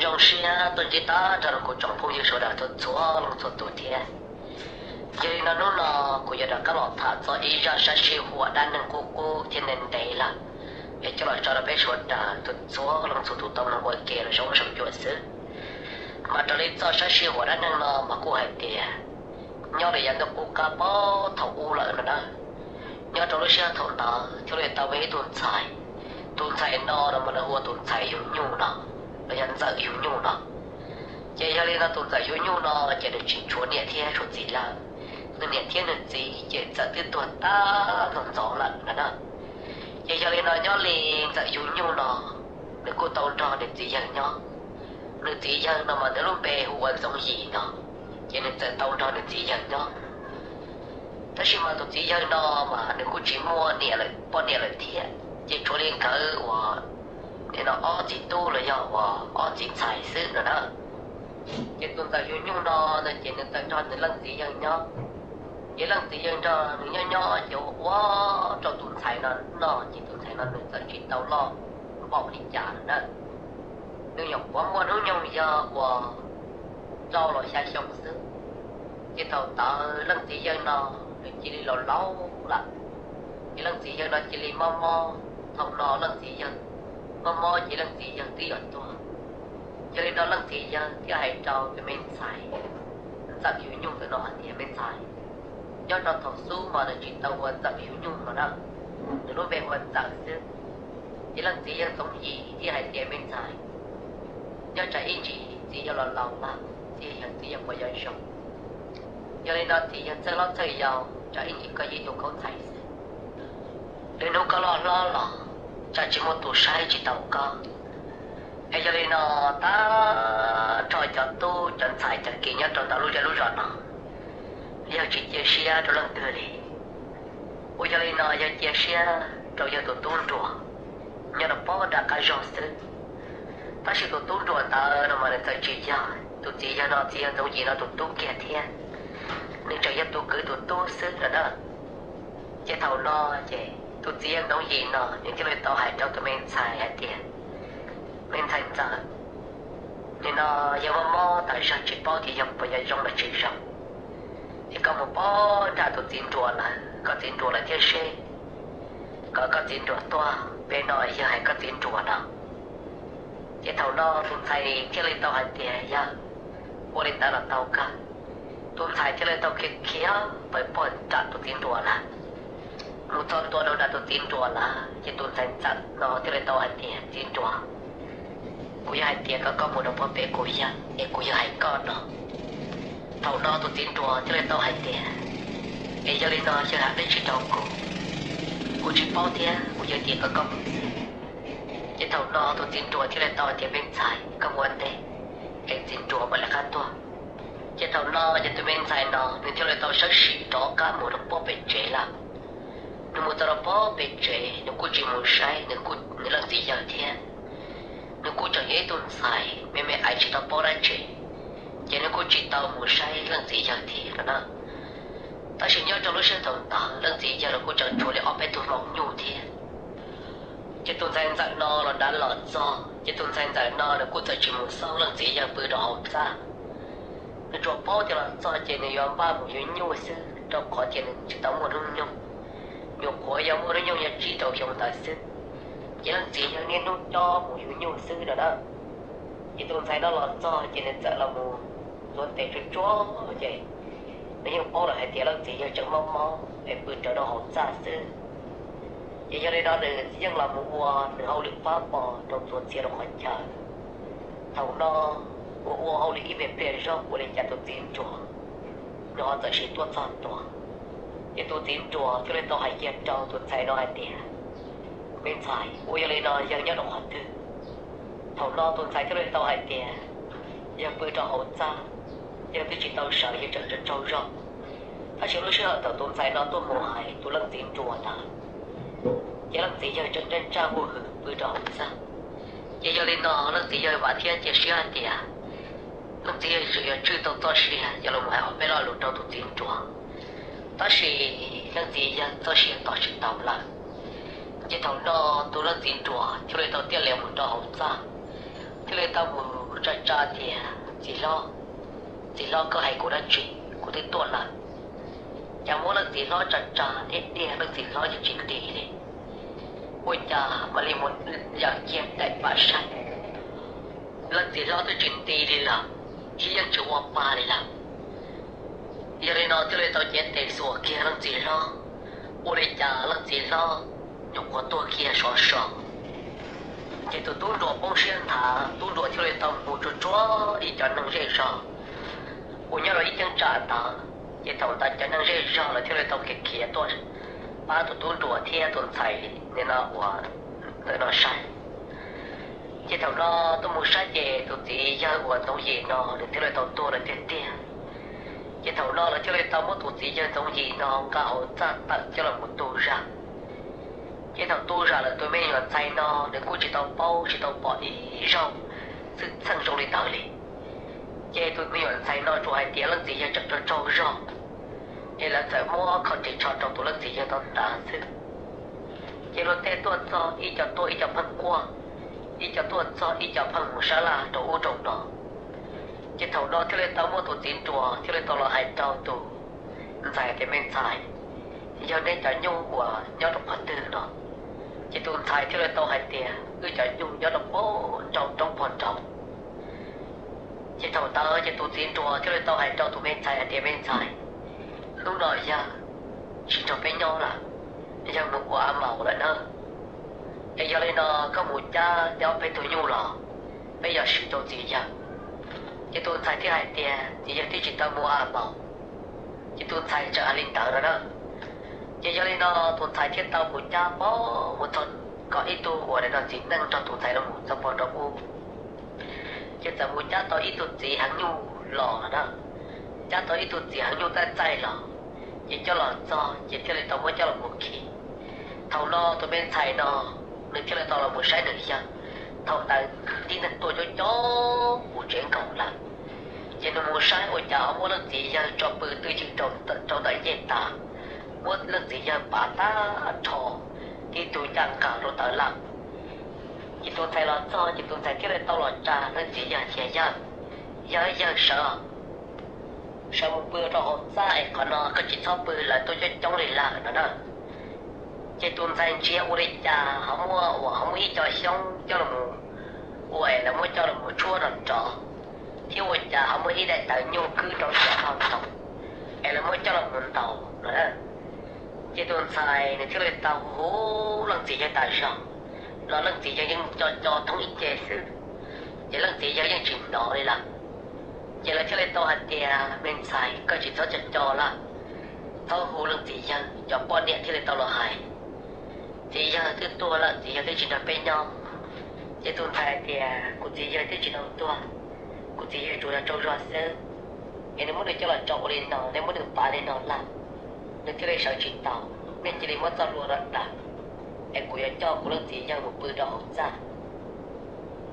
Zoo siab tuaj ntsib tag nrho rau kuv tsoom phooj ywg sawv daws txhua txhua leej txhua tus thiab. Yog li no hnub no kuv yuav rov qab los tham txog ib zaj sab sij huam dab neeg qub qub thiab ntev ntev lawm, es coj los tso rau peb sawv daws txhua txhua leej txhua tus tau mloog ua ke los zoo saum cua xwb. Mas raws li txoj sab sij huam dab neeg no mas kuj hais tias nyob li yav ntuj qub qab puag thaum ub lawm no na, nyob rau lub sij hawm thaum ntawd thiaj li tau muaj ib tug ntxhais. Tus ntxhais no no mas lawv hu ua tus ntxhais Yug Nyuj no, los yog Ntxawm Yug Nyuj no. Ces yog li no tus Ntxawm Yug Nyuj no ces nws tsis tshuav niam thiab tshuav txiv lawm. Nws niam thiab nws txiv ces txawm twb tuag tag ntxov ntxov lawm no na. Ces yog li no nyob li Ntxawm Yug Nyuj no, nws kuj tau nrog nws txiv yawg nyob. Nws txiv yawg no mas nws lub npe hu ua Ntxoov Yim no, ces nws txawm tau nrog nws txiv yawg nyob. Tab sis mas tus txiv yawg no mas nws kuj tsis muaj niam lawm, poj niam lawm thiab, ces tshuav li nkawd uas nim no ob txiv tub los yog uas ob txiv ntxhais xwb no na. Ces tus Ntxawm Yug Nyuj no no ces nws txawm nrog nws leej txiv yawg nyob. Ces leej txiv yawg nrog nws nyob nyob ces ua ua rau tus ntxhais no noj ces tus ntxhais no nws txawm tsis tau loj npaum li cas lawm na. Nws nyuam qhuav muaj hnub nyoog yog uas rau los xya xyoo xwb. Ces thaum ntawd leej txiv yawg no nws cia li laus laus lawm. Ces leej txiv yawg no cia li mob mob, thaum no leej txiv yawg mob mob ces leej txiv yawg twb yuav tuag. Yog li no leej txiv yawg thiaj hais rau tus me ntxhais Ntxawm Yug Nyuj ntawm no hais tias, me ntxhais, nyob rau thaum xub mas nws tsis tau hu ua Ntxawm Yug Nyuj no na, nws lub npe hu ua Ntxawm xwb. Ces leej txiv yawg Ntxoov Yim thiaj hais tias, me ntxhais, nyob tsam ib ntsis txiv yawg los laus lawm, txiv yawg twb yuav puas yuav zoo. Yog li no txiv yawg txhawj hlob txhawj yau, tsam ib ntsis koj yog ib tug khaub ntxhais xwb, lwm hnub koj loj hlob los tsam tsis muaj tus saib tsis taus koj. Es yog li no tag nrho cov tub cov ntxhais cov kiv nyob rau ntawm lub zej lub zos no, yawg tsis cia siab rau leej twg li. Ua yog li no yawg cia siab rau yawg tus tub nruas nyob rau pem nram qab zog xwb. Tab sis tus tub nruas ntawd no mas nws txawm tsis yog tus txiv yawg no, txiv yawg Ntxoov Yim no tus tub kiag thiab, nws tseem yog tus kwv tus tub xwb no na. Ces thaum no ces tus txiv yawg Ntxoov Yim no nws thiaj li tau hais rau tus me ntxhais hais tias, me ntxhais Ntxawm, nim no yawg mob mob tas zog tsis paub tias yog puas yuav zoo los tsis zoo, es koj mus pem nram tus txiv nruas lawv, koj txiv nruas lawv thiab seb kom koj txiv nruas tuaj, pem no yawg hais koj txiv nruas no. Ces thaum no tus ntxhais thiaj li tau hais tias, yawg, ua li ntawd los tau kawg. Tus ntxhais thiaj li tau khiav khiav pem pem nram tus txiv nruas lawv. Mus txog ntua rau nram tus txiv nruas lawv ces tus ntxhais Ntxawm no thiaj li tau hais tias, txiv nruas, kuv yog hais tias kom koj mus rau pem kuv yawg es kuv yawg hais koj no. Thaum no tus txiv nruas thiaj li tau hais tias, es yog li no yawg hais dab tsi rau kuv, kuv tsis paub thiab, kuv yog tias kom koj mus xwb. Ces thaum no tus txiv nruas thiaj li tau hais tias, me ntxhais, koj mus ua ntej, es txiv nruas mam li qab tuaj. Ces thaum no ces tus me ntxhais no nws thiaj li tau sawv tsees rov qab mus rau pem tsev lawm. Nws mus txog rau pem tsev nws kuj tsis mus saib nws leej txiv yawg thiab. Nws kuj tseem yog ib tug ntxhais me me aiv tsis tau paub dab tsi, ces nws kuj tsis tau mus saib leej txiv yawg thiab no na. Tab sis nyob rau lub sij hawm thaum ntawd leej txiv yawg los kuj tseem tshuav li ob peb tug hmoov nyuj thiab. Ces tus ntxhais Ntxawm no los nrad los txog ces tus ntxhais Ntxawm no nws kuj txawm tsis mus xauj leej txiv yawg pw rau hauv txaj. Nws tsuas paub tias los txog ces nws yuav npaj mus yuav nyuj xwb rau qhov tias nws tsis tau muaj hnub nyoog. Nyuam qhuav yog muaj hnub nyoog yog tsib rau xyoo ntawd xwb, ces leej txiv yawg niaj hnub coj mus yuav nyuj xwb no na. Ces tus ntxhais no los txog ces nws txawm los mus ntxuav tes tsuag tsuag ces nws yeej paub lawm hais tias leej txiv yawg tseem mob mob es pw rawv rau hauv txaj xwb. Ces yog li no nws yeej los mus ua nws hauj lwm pab pos rau txhua txhia rau qhov chaw. Thaum no ua ua hauj lwm ib me pliag zog ua li cas tus txiv nruas nws ho txawm sim tuaj txog ntua. Ces tus txiv nruas thiaj li tau hais kiag rau tus ntxhais no hais tias, me ntxhais, ua yog li no yawg nyob rau qhov twg? Thaum no tus ntxhais thiaj li tau hais tias, yawg pw rau hauv txaj, yawg twb tsis tau sawv, yawg tseem tsaug zog. Tab sis lub sij hawm thaum tus ntxhais no tuaj mus hais tus leej txiv nruas ntawd, ces leej txiv yawg tseem ntsaj ntsaj huj hwm pw rau hauv txaj. Ces yog li no leej txiv yawg vam thiab cia siab hais tias leej txiv yawg yuav tswj tau txoj sia yog los mus hais ob peb lo lus rau tus txiv nruas. Tab sis leej txiv yawg txoj sia tos tsis tau lawm. Ces thaum no tus leej txiv nruas thiaj li tau tiaj lias mus rau hauv txaj, thiaj li tau mus tsa tsa tias, Txiv hlob, txiv hlob, koj hais kuv dab tsi? Kuv twb tuaj lawm. Cas muab leej txiv hlob tsa tsa thiab diag leej txiv hlob yeej tsis nti li. Ua cas mam li mus yam kiag daim pam saib, leej txiv hlob twb tsis nti li lawm, thiab yeej tsis ua pa li lawm. Yog li no thiaj li tau cev tes xuas kiag leej txiv hlob, ua li cas leej txiv hlob nyuam qhuav tuag kiag sov so. Ces tus tub nruas poob siab nthav, tub nruas thiaj li tau mus tsuag tsuag ib cov neeg zej zog uas nyob rau ib cheeb tsam ntawd. Ces thaum ntawd cov neeg zej zog lawv thiaj li tau khiav khiav tuaj pab tus tub nruas thiab tus ntxhais nim no uas ntawm no saib. Ces thaum no tuaj mus saib ces tus txiv yawg uas Ntxoov Yim no nws thiaj li tau tuag lawm tiag tiag. Ces thaum no lawv thiaj li tau muab tus txiv yawg Ntxoov Yim no nqa hauv txaj tawm coj los mus tu zam. Ces thaum tu zam lawm tus me nyuam ntxhais no nws kuj tsis tau paub tsis tau pom ib zaug xwm txheej zoo li ntawd li. Ces tus me nyuam ntxhais no tsuas hais tias leej txiv yawg tseem tsaug tsaug zog, es lawv txawm muab kho ris tsho rau tus leej txiv yawg tau ntawd xwb. Ces luag tej tuaj txog ib co tuaj ib co pheej quaj, ib co tuaj txog ib co pheej mus sab laj rau ub rau no. Ces thaum no thiaj li tau muaj tus txiv nruas thiaj li tau los hais rau tus ntxhais tias, Me ntxhais, yog neb cov nyuj uas nyob rau qhov twg no? Ces tus ntxhais thiaj li tau hais tias, Wb cov nyuj nyob rau pem nraum roob pog nraud. Ces thaum ntawd ces tus txiv nruas thiaj li tau hais rau tus me ntxhais hais tias, Me ntxhais, hnub no yawg tsis nrog peb nyob lawm, yawg mus ua a maus lawm na. Es yog li no koj mus cab nyob peb tug nyuj los peb yuav sim rau txiv yawg. Ces tus ntxhais thiaj hais tias, Txiv yawg twb tsis tau mus a maus. Ces tus ntxhais txawm hais li ntawd no na. Ces yog li no tus ntxhais thiaj tau mus cab pog mus txog kom ib tug uas no txiv neej nrog tus ntxhais los mus txog pog nraum ub. Ces txawm mus cab tau ib tug txiv heev nyuj los na, cab tau ib tug txiv heev nyuj txaij txaij los, ces coj los txog ces thiaj li tau muab coj los mus khi. Thaum no tus me ntxhais no nws thiaj li tau los mus saib nws yawg. Thaum ntawd kwv tij neej tuaj coob coob mus tsev nkaus lawm, ces nws mus saib ua cas ho muab leej txiv yawg tso pw twj ywm rau ntawm ncej tas, muab leej txiv yawg pav tag nrho tib tug ncaj nqag rau ntawd lawm. Ces tus ntxhais los txog ces tus ntxhais thiaj li tau los tsa leej txiv yawg tias, Yawg, yawg, yawg sawv, sawv mus pw rau hauv txaj es qhov no koj tsis txhob pw, lawv tuaj coob coob li lawm no na. Ces tus ntxhais ntsia ua li cas ho muaj uas ho muaj ib co xyoob coj los ua es lawv muab coj los tshuab nrov nrov, thiab ua cas ho muaj ib daim tawv nyuj kwb rau saum no ntag es lawv muab coj los ntaus no na. Ces tus ntxhais nws thiaj li tau hu leej txiv yawg tas zog, los leej txiv yawg yeej co co thoob ib ce xwb, ces leej txiv yawg yeej tsis hnov li lawm. Ces lawv thiaj li tau hais tias, Me ntxhais, koj tsis txhob co co lawm, txhob hu leej txiv yawg. Cov poj niam thiaj li tau los hais, Txiv yawg twb tuag lawm, txiv yawg twb tsis nrog peb nyob. Ces tus ntxhais hais tias, Kuv txiv yawg twb tsis tau tuag, kuv txiv yawg tsuas yog tsaug zog xwb, es nws muab nws coj los tso ua li no, neb muab nws pav li no lawm, nws thiaj li sawv tsis tau. Nej cia li muab txoj hlua no daws, es kuv yuav coj kuv leej txiv yawg mus pw rau hauv txaj.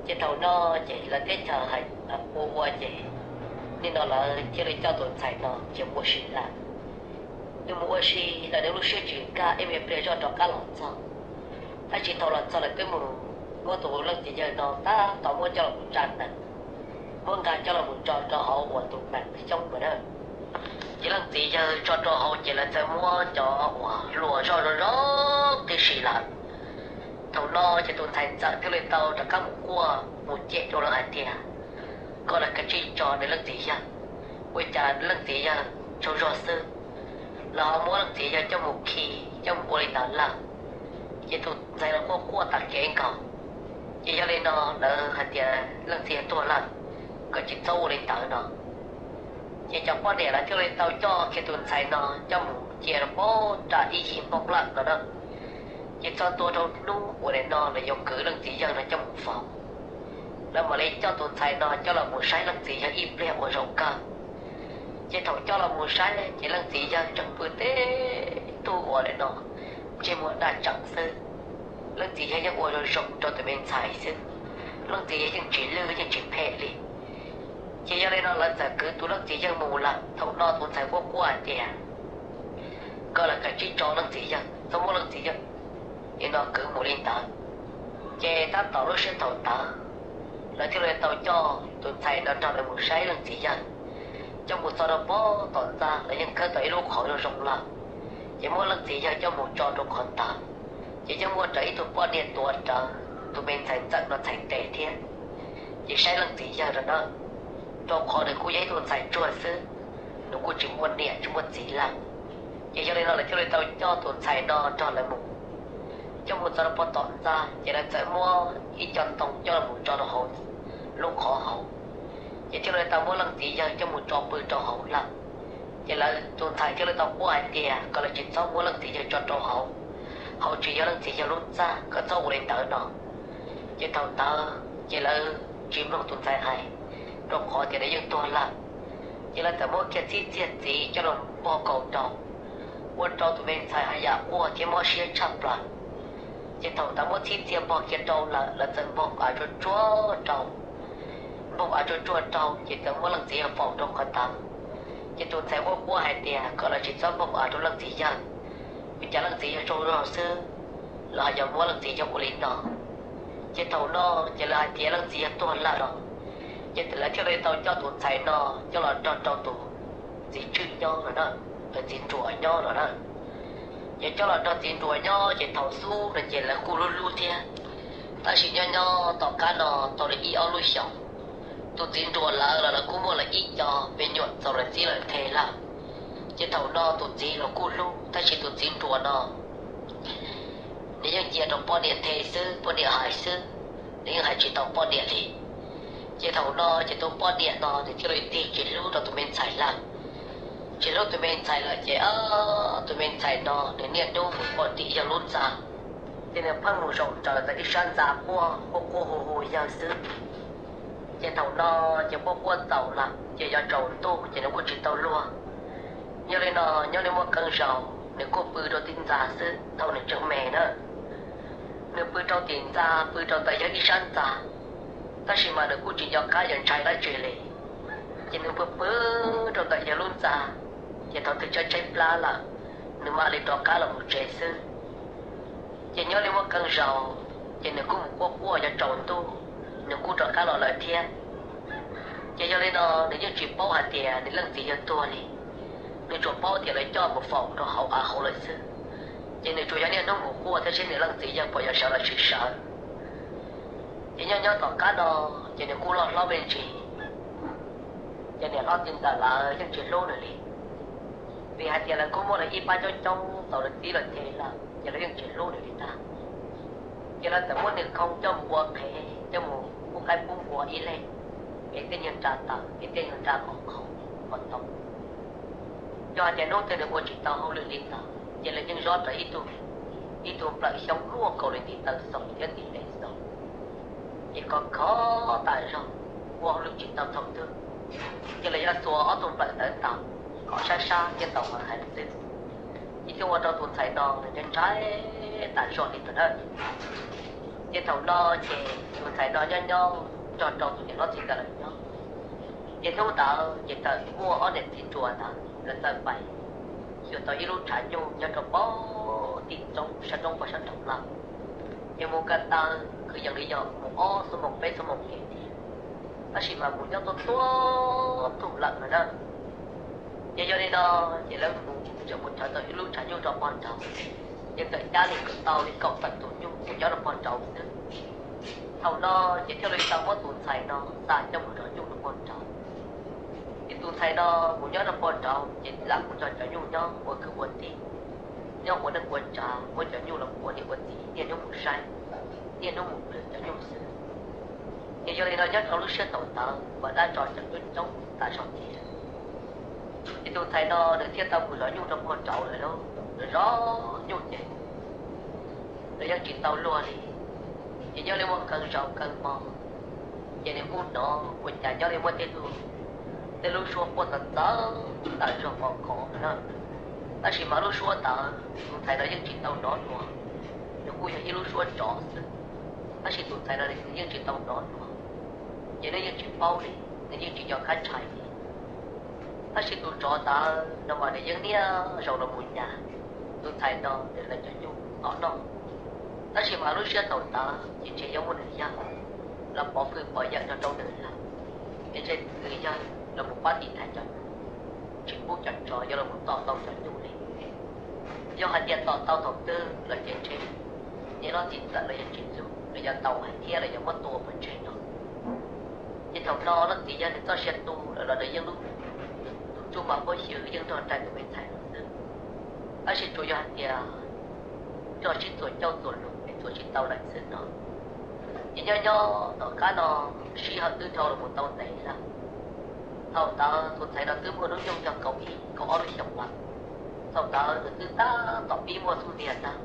Ces thaum no ces lawv teb chaws ua ua ces nim no lawv thiaj li coj tus ntxhais no ces mus ua si lawm. Nws mus ua si lawm nws lub siab tsis kaj, ib me pliag zoj rov qab los txog, tab sis thaum los txog lawm twb mus muab tus leej txiv yawg no tab tom muab coj los mus tsa nees, muab nqa coj los mus tso rau hauv uas tus nees xyoob ntawd na. Ces leej txiv yawg tso rau hauv ces lawv txawm muab cov uas hlua zoj zoo zoo tib si lawm. Thaum no ces tus ntxhais ntxawm thiaj li tau rov qab mus quaj mus cem rau lawv hais tias, Koj lam kav tsij tso nws leej txiv yawg, ua cas leej txiv yawg tsaug zog xwb los ho muab leej txiv yawg coj mus khi, coj mus ua li ntawd lawm. Ces tus ntxhais los quaj quaj tas kev nkaus. Ces yog li no lawv hais tias, Leej txiv yawg tuag lawm, koj tsis txhob ua li ntawd no. Ces cov poj niam lawv thiaj li tau coj kiag tus ntxhais no coj mus cia rau pem nram ib yim npoo lawm no na. Ces txog ntua rau hnub uas nim no lawv yuav kwv leej txiv yawg no coj mus faus, lawv mam li coj tus ntxhais no coj los mus saib leej txiv yawg ib pliag ua zaum kawg. Ces thaum coj los mus saib ces leej txiv yawg tseem pw tib tug uas nim no ntsej muag daj tseem xwb. Leej txiv yawg yeej ua zoo zoo rau tus me ntxhais xwb, leej txiv yawg yeej tsis lwj yeej tsis phem li. Ces yog li no lawv txawm kwv tus leej txiv yawg mus lawm. Thaum no tus ntxhais quaj quaj hais tias, Koj lam kav tsij tso leej txiv yawg, txhob muab leej txiv yawg nim no kwv mus li ntawd. Ces tab tom lub sij hawm thaum ntawd Lawv thiaj li tau coj tus ntxhais no nrog lawv mus saib leej txiv yawg. Coj mus txog rau pem tom ntxa, lawv yeej khawb tau ib lub qhov zoo zoo lawm, ces muab leej txiv yawg coj mus tso rau qhov ntawd. Ces yeej muaj rawv ib tug poj niam tuav rawv tus me ntxhais ntxawm no txhais tes thiab, ces saib leej txiv yawg no na, rau qhov nws kuj yog ib tug ntxhais ntsuag xwb, nws kuj tsis muaj niam tsis muaj txiv lawm. Ces yog li no lawv thiaj li tau coj tus ntxhais no nrog lawv mus. Coj mus txog rau pem tom ntxa, ces lawv txawm muab ib co ntoo coj los tso rau hauv lub qhov hauv, ces thiaj li tau muab leej txiv yawg coj mus tso pw rau hauv lawm. Ces lawv tus ntxhais thiaj li tau quaj hais tias kom lawv tsis txhob muab leej txiv yawg tso rau hauv, hauv tsis yog leej txiv yawg lub txaj, kom txhob ua li ntawd no. Ces thaum ntawd ces lawv tsis mloog tus ntxhais hais, rau qhov tias nws yeej tuag lawm. Ces lawv txawm muab kiag txhib txiag txiv coj los npog kaus rau, ua rau tus me ntxhais haj yam quaj thiab mob siab tshaj plaws. Ces thaum ntawd muab txhib txiag npog kiag rau lawm, lawv txawm npog av tsuag tsuag rau. Npog av tsuag tsuag rau ces txawm muab leej txiv yawg faus rau qhov ntawd. Ces tus ntxhais quaj quaj hais tias kom lawv tsis txhob npog av rau leej txiv yawg, vim cas leej txiv yawg tsaug zog xwb, lawv ho yuav muab leej txiv yawg ua li no. Ces thaum no ces lawv hais tias leej txiv yawg tuag lawm los, ces lawv thiaj li tau coj tus ntxhais no coj los nrog rau tus txiv tswj nyob no na, txiv nruas nyob no na. Ces coj los nrog txiv nruas nyob ces thaum xub no ces lawv kuj hlub hlub thiab. Tab sis nyob nyob tom qab no tau li ib ob lub xyoos, tus txiv nruas lawv los lawv kuj muaj lawv ib co me nyuam txaus lawv txib lawv nthe lawm. Ces thaum no tus txiv los kuj hlub, tab sis tus txiv nruas no nws yeej cia rau poj niam nthe xwb, poj niam hais xwb, nws yeej hais tsis tau poj niam li. Ces thaum no ces tus poj niam no nws thiaj li tig tsis hlub rau tus me ntxhais lawm. Tsis hlub tus me ntxhais lawm ces tus me ntxhais no nws niaj hnub mus pom tim yawg lub ntxa, ces nws pheej mus zaum ntawm ib sab ntxa quaj quaj quaj hu hu yawg xwb. Ces thaum no ces quaj quaj txaus lawm ces yuav tsaus ntuj ces nws kuj tsis tau luag. Yog li no nyob li muaj qee zaus nws kuj pw rau tim ntxa xwb thaum nws tseem me na. Nws pw rau tim ntxa, pw rau ntawm yawg ib sab ntxa, tab sis mas nws kuj tsis nco qab yuav ntshai dab tsi li. Ces nws pw pw rau ntawm yawg lub ntxa, ces thaum twg tshaib tshaib plab lawm, nws mam li rov qab los mus tsev xwb. Ces nyob li muaj qee zaus, ces nws kuj mus quaj quaj yuav tsaus ntuj, nws kuj rov qab los lawm thiab. Ces yog li no nws yeej tsis paub hais tias nws leej txiv yawg tuag li, nws tsuas paub tias lawv coj mus faus rau hauv av hauv lawm xwb. Ces nws tsuas yog niaj hnub mus quaj thiab seb nws leej txiv yawg puas yuav sawv los tsis sawv. Ces nyob nyob tom qab no, ces nws kuj loj hlob me ntsis, ces niam hlob txiv ntxawm lawv yeej tsis hlub nws li, vim hais tias lawv kuj muaj lawv ib pab coob coob txaus lawv txib lawv nthe lawm ces lawv yeej tsis hlub nws li ntag. Ces lawv txawm muab nws khoo coj mus ua qhev, coj mus pub qaib pub npua ib leeg, kev tej nyuag nra tawm, kev tej nyuag nra qhov qhov qhov tau. Yog hais tias hnub twg nws ua tsis tau hauj lwm li ntawd ces lawv yeej zov rawv ib tug, ib tug nplawm xyoob luaj nkaus li ntiv taw xaus thiab ntiv tes xaus, ces khov khov tas zog, ua hauj lwm tsis tau thaum twg, ces lawv yuav xuas ob tug nplawm ntawd ntaus kom sab sab thiab ntaus qhov hais xwb. Ces thiaj ua rau tus ntxhais no nws ntshai ntshai tas zog li ntawd na. Ces thaum no ces tus ntxhais no nyob nyob nrog rau tus niam hlob txiv ntxawm lawv nyob. Ces hnub ntawd ces txawm muaj ob niam txiv nruas ntawd lawv txawm pais xyuas tau ib lub tshav nyuj nyob rau pem tim roob sab roob pem sab nraud lawm. Ces mus ko taw kwv yees li yog mus ob xuab moos peb xuab moos kev thiab, tab sis mas mus nyob tuaj tuaj tug lawm no na. Ces yog li no ces lawv mus tseem mus rhawv tau ib lub tshav nyuj rau pem nraud, ces txawm cab li kom tau li kaum tawm tus nyuj mus nyob rau pem nraud xwb. Thaum no ces thiaj li tau muab tus ntxhais no xa coj mus zov nyuj rau pem nraud. Ces tus ntxhais no mus nyob rau pem nraud ces lam mus nrog cov nyuj nyob ua kwv ua tij, nyob ua neej ua tsav, muab cov nyuj los ua niam ua txiv niaj hnub mus saib, niaj hnub mus plhws cov nyuj xwb. Ces yog li no nyob rau lub sij hawm thaum ntawd mas dab tsov tseem coob coob tas zog thiab. Ces tus ntxhais no nws thiaj tau mus zov nyuj rau pem nraud lawm lauj. Nws zov nyuj ces nws yeej tsis tau luag li. Ces nyob li muaj qee zaus qee hmo, ces nws kuj hnov ua cas nyob li muaj tej lub, tej lub suab quaj ntxawv ntxawv tas zog khov khov na. Tab sis mas lub suab ntawd tus ntxhais no yeej tsis tau hnov dua, nws kuj yog ib lub suab tsov xwb. Tab sis tus ntxhais no nws yeej tsis tau hnov dua, ces nws yeej tsis paub li, nws yeej tsis nco qab ntshai li. Tab sis tus tsov ntawd no mas nws yeej niaj zaus los mus nyas tus ntxhais no nws lawv cov nyuj tom noj. Tab sis mas lub sij hawm thaum ntawd ces ntshe yuav muaj nws yawg, los pov fwm pov yawm rau nws lawm, es ntshe nws yog los mus pab tiv thaiv cov nyuj, tsis pub cov tsov yuav los mus tom tau cov nyuj li. Yog hais tias tom tau thaum twg los ces ntshe niam hlob txiv ntxawm los yog tsis txog los yog tau hais thiab los yog muab tua pov tseg no. Ces thaum no leej txiv yawg nws txoj sia tu lawm los nws yeej lub tsuj mas pob xyw yeej nrog nraim tus me ntxhais no xwb, tab sis tsuas yog hais tias nrog sib txuas cauj txuas lus es txuas tsis tau lawm xwb no. Ces nyob nyob tom qab no sij hawm twb dhau los mus tau ntev lawm. Thaum ntawd tus ntxhais no twb muaj hnub nyoog yog kaum ib kaum ob lub xyoos lawm. Thaum ntawd nws twb tab tom pib muaj xub ntiag ntag,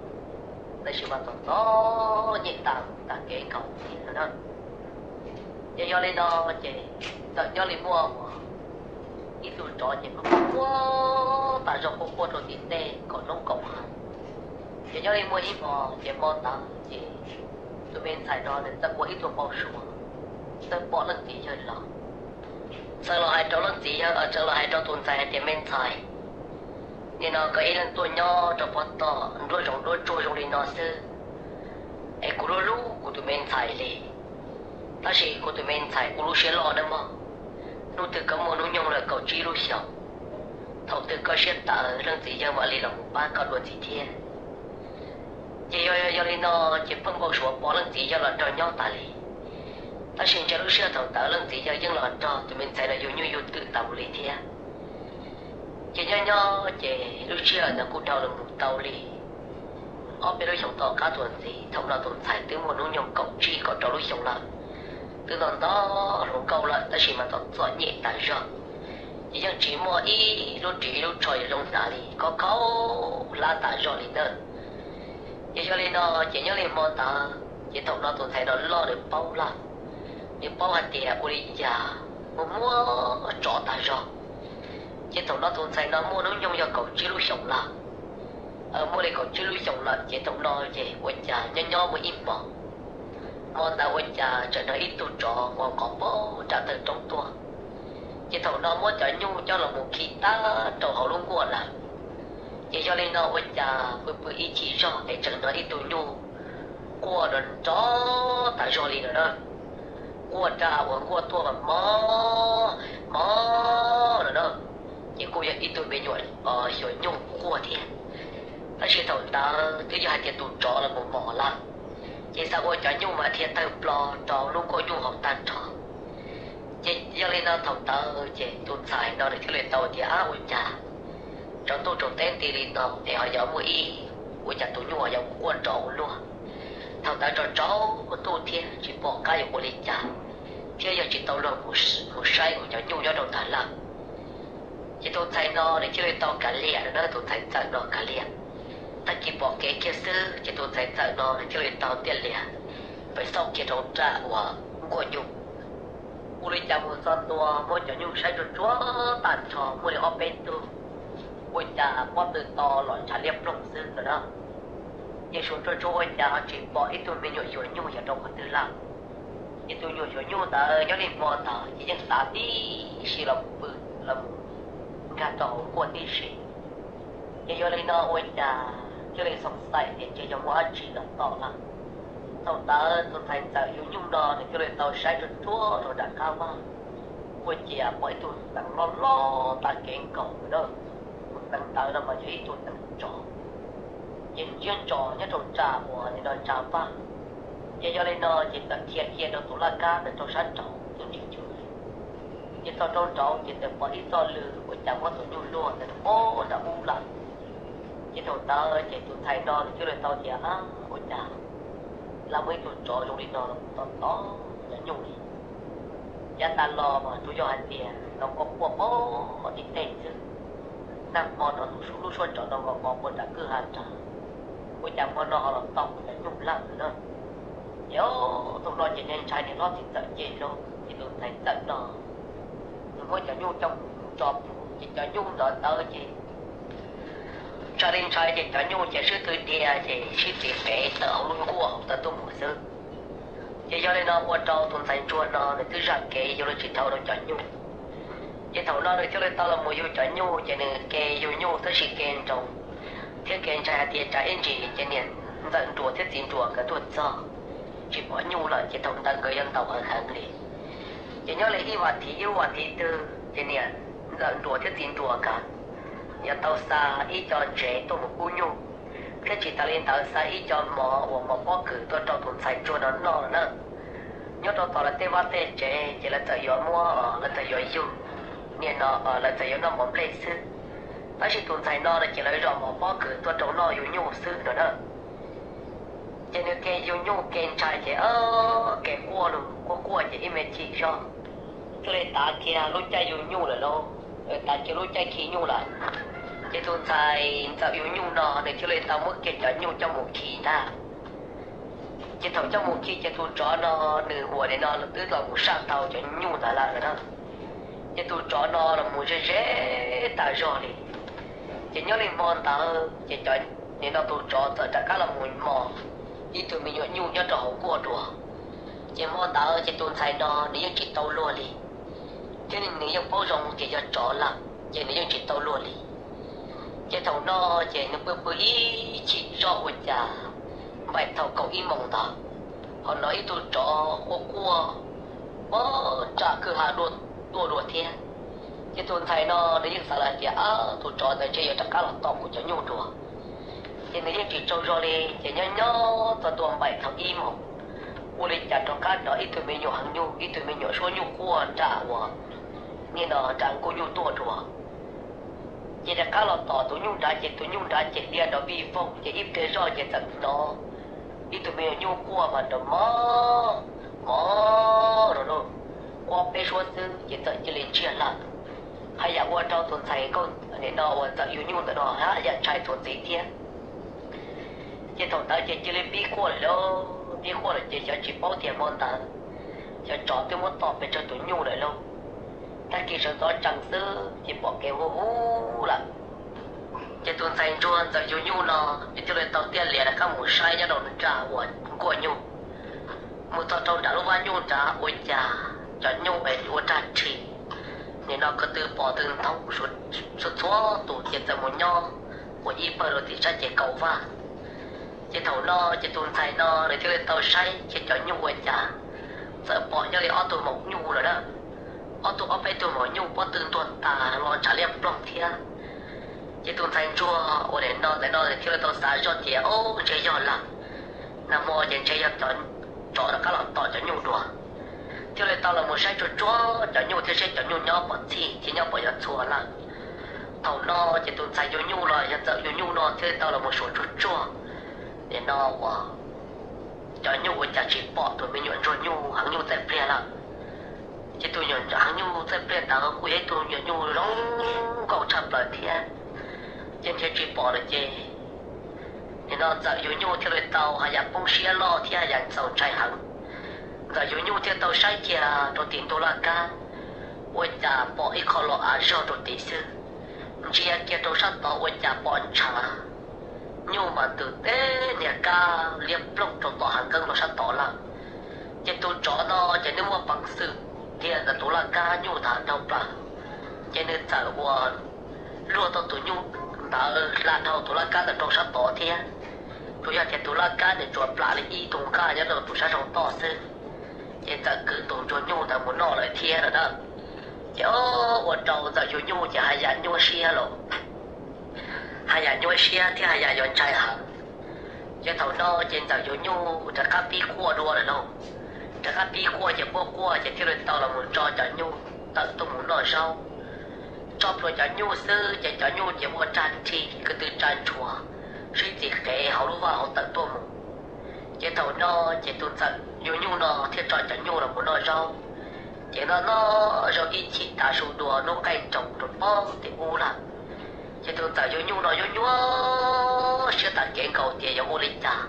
tab sis mas txom txom nyem tas tas kev nkaus thiab na. Ces yog li no ces txawm nyob li muaj ib tug tsov ces quaj quaj tas zog quaj quaj rau tim tej kaum hnub kaum hav. Ces nyob li muaj ib hmo ces hmo ntawd ces tus me ntxhais no nws txawm ua ib tug npau suav, txawm pom leej txiv yawg los, txawm los hais rau leej txiv yawg, txawm los hais rau tus ntxhais hais tias, me ntxhais, nim no koj ib leeg tuaj nyob rau pem toj nruab zoov nruab tsuag zoo li no xwb, es kuv hlub hlub kuv tus me ntxhais li, tab sis kuv tus me ntxhais kuv lub siab loj nawb mog. Hnub twg koj muaj hnub nyoog lawm kaum tsib lub xyoos, thaum twg koj siab tawv leej txiv yawg mam li los mus pab koj dua ntxiv thiab. Ces yog, yog li no ces pheej npau suav pom leej txiv yawg los nrog nyob tas li, tab sis ntshe lub sij hawm thaum ntawd leej txiv yawg yeej los nrog tus me ntxhais no yug nyuj yug twm tas mus li thiab. Ces nyob nyob ces lub sij hawm ntawd kuj dhau los mus tau li ob peb lub xyoos tom qab tuaj ntxiv, thaum no tus ntxhais twb muaj hnub nyoog kaum tsib kaum rau lub xyoos lawm, twb nto nto hluas nkauj lawm tab sis mas txom txom nyem tas zog. Ces yeej tsis muaj ib lub ris ib lub tsho yuav zoo tas li, khov kho hlab tas zog li ntawd. Ces yog li no ces nyob li hmo ntawd ces thaum no tus ntxhais no loj nws paub lawm, nws paub hais tias ua li cas muaj muaj tsov tas zog. Ces thaum no tus ntxhais no muaj hnub nyoog yog kaum tsib lub xyoos lawm, muaj li kaum tsib lub xyoos lawm ces thaum no ces ua cas nyob nyob muaj ib hmos, hmo ntawd ua cas tseem hnov ib tug tsov uas nqov pog nram tawg roob tuaj. Ces thaum no muab cov nyuj coj los mus khi tag rau hauv lub nkuaj lawm. Ces yog li no ua cas pw pw ib chim zog es tseem hnov ib tug nyuj quaj nrov nrov tas zog li no na, quaj rau uas nkuaj tuaj mas mob mob no na. Ces kuj yog ib tug me nyuam xyuas nyuj quaj thiab, tab sis thaum ntawd twb yog hais tias tus tsov los mus mos lawm, ces xav ua cov nyuj mas dhia tawg plo rau lub nkuaj nyuj haus tag nrho. Ces yog li no thaum ntawd ces tus ntxhais no nws thiaj li tau tias, ab, ua cas tsaus ntuj tsaus teb nti li no es ho yuav muaj ib, ua cas tus nyuj ho yuav mus quaj nrov ua luaj. Thaum ntawd tsaus ntuj thiab tsis pom qab yuav ua li cas, thiab yog tsis tau luag mus saib kuv cov nyuj nyob rau ntawd lawm. Ces tus ntxhais no nws thiaj li tau kav liam no na, tus ntxhais ntxawm no kav liam, tag kis pom kev kiag xwb ces tus ntxhais ntxawm no nws thiaj li tau tiaj lias pem xauj kiag rau nram uas nkuaj nyuj. Ua li cas mus txog ntua muab cov nyuj saib tsuag tsuag tag nrho muaj li ob peb tug, ua cas pob tw to los ntshav liab ploog xwb no na. Ces suav tsuag tsuag ua cas ho tsis pom ib tug me nyuam xyuas nyuj yog rau qhov twg lawm. Ces tus nyuam xyuas nyuj ntawd nyob li hmo ntawd ces yeej xav tib si los pw, los nkag rau hauv nkuaj tib si. Ces yog li no ua cas thiaj li xoom xaim tias ntshe yog muaj dab tsi los tom lawm. Thaum ntawd tus ntxhais ntxawm yug nyuj no nws thiaj li tau saib tsuag tsuag rau nram qab vaj, ua cas pom ib tug teev loj loj tag kev nkaus na. Tus teev ntawd no mas yog ib tug teev tsov, ces ntsiab ntsos nyob rau nram uas li no nram vaj. Ces yog li no ces txawm dhia kiag rau tus laj kab ntawd rau sab nraud tus ntsis chwv. Ces txog rau nraud ces txawm pom ib txoj lw ua cas muab tus nyuj luag ntawd pov nram ub lawm. Ces thaum ntawd ces tus ntxhais no nws thiaj li tau tias, ab, ua cas lawv muaj ib tug tsov zoo li no los tom tom cov nyuj li. Yav tas los mas tsuas yog hais tias los quaj quaj pem tim tej xwb. Nag hmo no tus lub suab tsov no nqos nqos puag nram kwj ha nrad, ua cas hmo no ho los tom kuv cov nyuj lawm na. Ces thaum no ces ntshai niam hlob txiv ntxawm ces zoo ces tus ntxhais ntxawm no nws muab cov nyuj coj mus tso plhuav ces cov nyuj ntawd ntawd ces ntshai li ntshai ces cov nyuj ces sib tw dhia ces sib txiv pem tawm hauv lub nkuaj hauv tawm tuaj mus xwb. Ces yog li no ua rau tus ntxhais ntsuag no nws twb zam kev yuav luag tsis dhau rau cov nyuj. Ces thaum no nws thiaj li tau los mus yug cov nyuj ces nws ke yug nyuj tab sis ke nroo thiab ke ntshai hais tias tsam ib ntsis ces niam ntxawm nruas thiab txiv nruas nkawd tuaj txog tsis pom nyuj lawm ces thaum ntawd nkawd yuav ntaus heev heev li. Ces nyob li ib vas thiv ib vas thiv twg ces niam ntxawm Nruas thiab txiv Nruas nkawd yuav tau xa ib co ntsev tuaj mus pub nyuj, thiab tsis tas li ntawd xa ib co mov uas mov pob kws tuaj rau tus ntxhais ntsuag no noj no na. Nyob rau tom lawv tej vaj tej tsev ces lawv txawm yuav muab, lawv txawm yuav yug, niam no lawv txawm yuav noj mov nplej xwb, tab sis tus ntxhais no no ces lawv zom mov pob kws tuaj rau noj yug nyuj xwb no na. Ces nws thiaj yug nyuj kev ntshai ces kev quaj lug quaj quaj ces ib me chim zog thiaj li tav kiag lub caij yug nyuj lawm lauj, tav kiag lub caij khi nyuj lawm. Ces tus ntxhais ntxawm yug nyuj no nws thiaj li tau muab kiag cov nyuj coj mus khi ntag. Ces thaum coj mus khi ces tus tsov no nws uas nim no twb los mus saj tau cov nyuj ntawd lawm na. Ces tus tsov no los mus ze ze tas zog li. Ces nyob li hmo ntawd ces cov, nim no tus tsov txawm rov qab los mus mos ib tug me nyuam nyuj nyob rau hauv nkuaj dua. Ces hmo ntawd ces tus ntxhais no nws yeej tsis tau luag li, thiab nws yeej paub zoo tias yog tsov lawm ces nws yeej tsis tau luag li. Ces thaum no ces nws pw pw ib chim zoj ua cas npaim thaum kaum ib moos ntawd, ho hnov ib tug tsov quaj quaj pog nram kwj ha tuaj dua thiab. Ces tus ntxhais no nws yeej xav lawm tias, Ab, tus tsov ntawd ntshe yuav rov qab los tom kuv cov nyuj dua. Ces nws yeej tsis tsaug zog li, ces nyob nyob txog ntua npaim thaum ib moos, ua li cas rov qab hnov ib tug me nyuam heev nyuj, ib tug me nyuam suab nyuj quaj nram uas, nim no nram nkuaj nyuj tuaj dua. Ces rov qab los tom tus nyuj nrad, ces tus nyuj nrad ces dhia nrov vij voog, ces ib pliag zoj ces txawm hnov ib tug me nyuam nyuj quaj mas nrov mos mos rau lauj, quaj peb suab xwb ces txawm cia li ntsiag lawm. Haj yam ua rau tus ntxhais nkauj nim no uas ntxawm yug nyuj ntawm no haj yam ntshai txuas ntxiv thiab. Ces thaum ntawd ces cia li pib quaj lawm lauj, pib quaj lawm ces xyov tsis paub tias hmo ntawd xyov tsov twb muab tom pes tsawg tus nyuj lawm lauj. Tag kis sawv ntxov tsees xwb ces pom kev hu hu lawm. Ces tus ntxhais ntsuag ntxawm yug nyuj no nws thiaj li tau tiaj lias rov qab mus saib nyob rau nram uas nkuaj nyuj. Mus txog rau nram lub vaj nyuj nrad ua cas cov nyuj es ua rag rhi, nim no ko tw pom tw ntoo, txhua txhua tus ces txawm mus nyob ua ib pawg rau tim sab ces kaum vaj. Ces thaum no ces tus ntxhais no nws thiaj li tau saib kiag cov nyuj ua cas txawm pom nyob li ob tug maum nyuj lawm na. Ob tug ob peb tug maum nyuj pob tw ntuag tas los ntshav liab ploog thiab. Ces tus ntxhais ntsuag uas nim no ntawm no thiaj li tau xav zoj tias, Ob, ntshe yog lawm, nag hmo ces ntshe yog cov tsov rov qab los tom cov nyuj dua. Thiaj li tau los mus saib tsuag tsuag cov nyuj thiab seb cov nyuj nyob pom txhij thiab nyob pom yuav txhua lawm. Thaum no ces tus ntxhais yug nyuj los yog ntxawm yug nyuj no thiaj li tau los mus suav tsuag tsuag, nim no uas cov nyuj ua cas tsis pom tus me nyuam ntsuag nyuj heev nyuj txaij pliag lawm. Ces tus nyuam heev nyuj txaij pliag ntawd kuj yog ib tug nyuam nyuj zoo nkauj tshaj plaws thiab. Ces nrhiav tsis pom lawm ces nim no ntxawm yug nyuj thiaj li tau haj yam poob siab loj thiab haj yam txaus ntshai heev. Ntxawm yug nyuj thiaj tau saib kiag rau tim ntug laj kab, ua cas pom ib qho los av zog rau tim xwb. Ntsia kiag rau sab tod ua cas pom ntshav nyuj mas ntws teb niag kab liab ploog rau tom hav nkeeb rau sab tod lawm. Ces tus tsov no ces nws muaj peev xwm dhia ntawm tus laj kab nyuj ntawd dhau plaws, ces nws txawm ua luag tau tus nyuj ntawd hla dhau tus laj kab ntawd rau sab tod thiab. Tsuas yog tias tus laj kab nws tsuas plam li ib tug nqaj nyob rau tus sab zoo toj xwb, ces txawm kwv tus ntsuag nyuj ntawd mus noj lawm thiab no na. Ces o, ua rau ntxawm yug nyuj ces haj yam nyuaj siab los, haj yam nyuaj siab thiab haj yam yuav ntshai heev. Ces thaum no ces ntxawm yug nyuj rov qab pib quaj dua lawm lauj. Rov qab pib quaj ces quaj quaj ces thiaj li tau los mus tso cov nyuj tawm tuaj mus noj zaub. Tso plhuav cov nyuj xwb ces cov nyuj ces ua rag rhi ko tw tsa ntshua, sib txiv qev hauv lub vaj hauv tawm tuaj mus. Ces thaum no ces tus ntxawm yug nyuj no thiaj tso cov nyuj los mus noj zaub. Ces noj noj zaub ib chim tav su dua hnub qaij nroos rau pob tim ub lawm. Ces tus ntxawm yug nyuj no yuav nyuaj siab tas kev nkaus tias yuav ua li cas.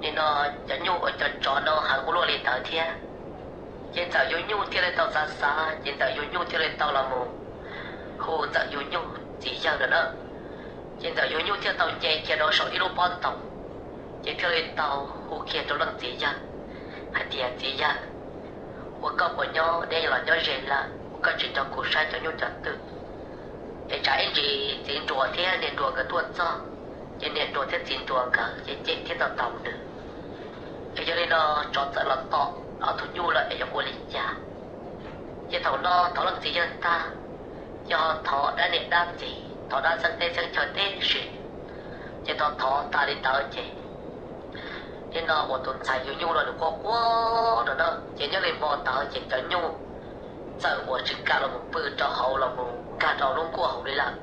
Nim no cov nyuj uas cov tsov no heev ua luaj li ntawd thiab. Ces ntxawm yug nyuj thiaj li tau xav xav ces ntxawm yug nyuj thiaj li tau los mus hu ntxawm yug nyuj txiv yawg lawm na. Ces ntxawm yug nyuj thiaj tau nce kiag rau saum ib lub pob ntoo, ces thiaj li tau hu kiag rau leej txiv yawg hais tias, Txiv yawg, ua koj puas nyob, neb los nyob ze lawm, ua koj tsis nrog kuv saib cov nyuj cov twm? Es tsam ib ntsis txiv nruas thiab niam nruas nkawd tuaj txog, ces niam nruas thiab txiv nruas nkawd ces cem thiab tau taus nws. Ces yog li no tsov txawm los tom tus nyuj lawm es yuav ua li cas? Ces thaum no thov leej txiv yawg tag, ces ho thov dab niam dab txiv, thov dab xeeb teb xeeb chaw tib si. Ces thov thov tas li ntawd ces, nim no uas tus ntxhais yug nyuj no nws quaj quaj no na, ces nyob li hmo ntawd ces cov nyuj txawm uas tsis kam los mus pw rau hauv los mus nkag rau lub nkuaj hauv li lawm.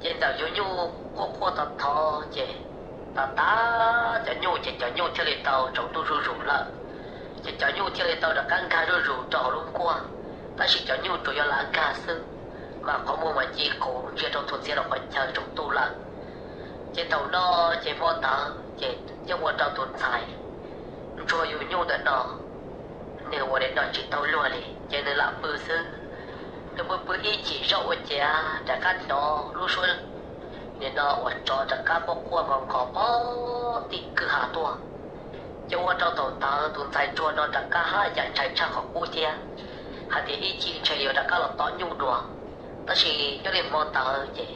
Ces ntxawm yug nyuj quaj quaj thov thov ces tas tas cov nyuj ces cov nyuj thiaj li tau tsaus ntuj zuj zus lawm. Ces cov nyuj thiaj li tau rov qab nkag zuj zus rau hauv lub nkuaj, tab sis cov nyuj tsuas yog lam nkag xwb, mas qhov muag mas ci quv ntsia rau txhua txhia rau qhov chaw tsaus ntuj lawm. Ces thaum no ces hmo ntawd ces yeej ua rau tus ntxhais ntsuag yug nyuj ntawm no nws ua li no tsis tau luag li ces nws lam pw xwb. Nws pw pw ib chim zoj ua ciav rov qab hnov lub suab nim no uas tsov rov qab quaj quaj nqos nqos pog tim kwj ha tuaj. Ces ua rau thaum ntawd tus ntxhais ntsuag no rov qab haj yam ntshai tshaj qhov qub thiab, hais tias ib chim ntshe yuav rov qab los tom nyuj dua. Tab sis nyob li hmo ntawd ces